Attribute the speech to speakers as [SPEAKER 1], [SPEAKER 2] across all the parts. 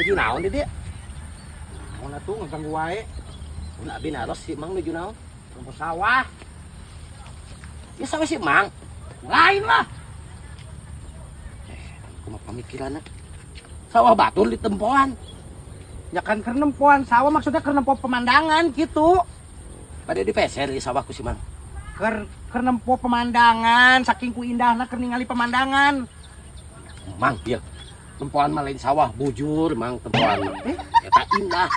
[SPEAKER 1] Nuju naon di dieu?
[SPEAKER 2] Naon atuh ngaganggu wae.
[SPEAKER 1] Mun abi naros si Mang nuju naon?
[SPEAKER 2] Rumput sawah.
[SPEAKER 1] Ya sawah si Mang.
[SPEAKER 2] Lain lah.
[SPEAKER 1] Kumaha pamikiranna? Sawah batur di tempoan.
[SPEAKER 2] Ya kan keur nempoan sawah, maksudnya keur nempo pemandangan gitu.
[SPEAKER 1] Pada dipeser di sawah ku si Mang.
[SPEAKER 2] Keur keur nempo pemandangan, saking ku indahna keur ningali pemandangan.
[SPEAKER 1] Mang, ieu. Tempoan mah lain sawah, bujur Mang tempoan mah. Eta indah.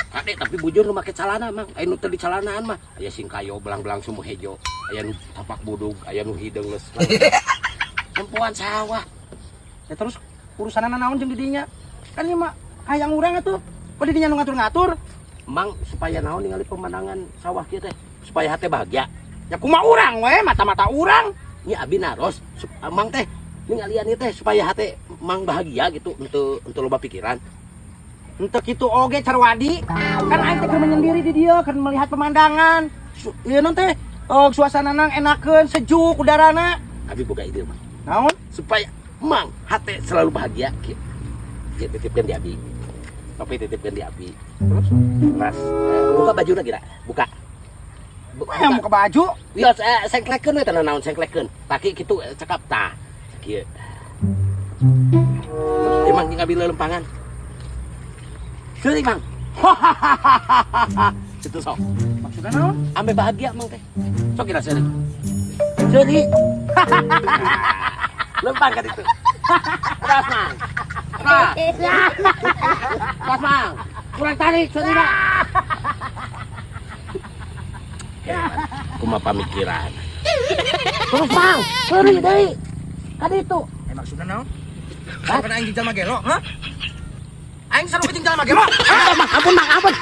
[SPEAKER 1] Kade tapi bujur nu make calana, Mang. Aya nu teu di calanaan mah. Aya singkayo belang-belang sumur hejo. Aya nu tapak budug, aya nu hideung geus. Tempoan sawah.
[SPEAKER 2] Ya terus urusanana naon jeung didinya? Kan ieu mah hayang urang atuh. Kok didinya nu ngatur-ngatur?
[SPEAKER 1] Mang supaya naon ningali pemandangan sawah kieu teh? Supaya hate bahagia.
[SPEAKER 2] Ya kumaha urang we, mata-mata urang.
[SPEAKER 1] Ini abi naros, Mang teh ningalian ieu teh supaya hate Mang bahagia gitu untuk loba pikiran.
[SPEAKER 2] Untuk itu oge, Carwadi. Kan aing teh keur menyendiri di dieu, keur melihat pemandangan. Ieu non teh oh, suasana nang enakeun, sejuk udarana.
[SPEAKER 1] Abi boga ide, Mang.
[SPEAKER 2] Naon?
[SPEAKER 1] Supaya Mang hate selalu bahagia kieu. Kieu titipkeun di abi. Tapi titipkeun di abi.
[SPEAKER 2] Terus?
[SPEAKER 1] Mas, buka baju kira. Buka.
[SPEAKER 2] Buka yang buka baju.
[SPEAKER 1] Iya, sengklekeun we teh naon sengklekeun. Taki kitu cekap tah. Kieu. Emang jeung abi lelempangan. Seuri, Mang. Itu sok.
[SPEAKER 2] Maksudnya naon?
[SPEAKER 1] Ambe bahagia Mang teh. Sok kira seuri. Seuri. Lempang kan itu. Terus, Mang. Terus. Terus, Mang. Kurang tarik, seuri, Mang. Heran. Kumaha pamikiran. Terus, Mang. Seuri deui. Kan itu.
[SPEAKER 2] Eh, maksudnya naon? Kan aing jeung jalma gelo, ha? Aing sarua jeung jalma gelo.
[SPEAKER 1] Ampun, Mang, ampun, Mang, ampun.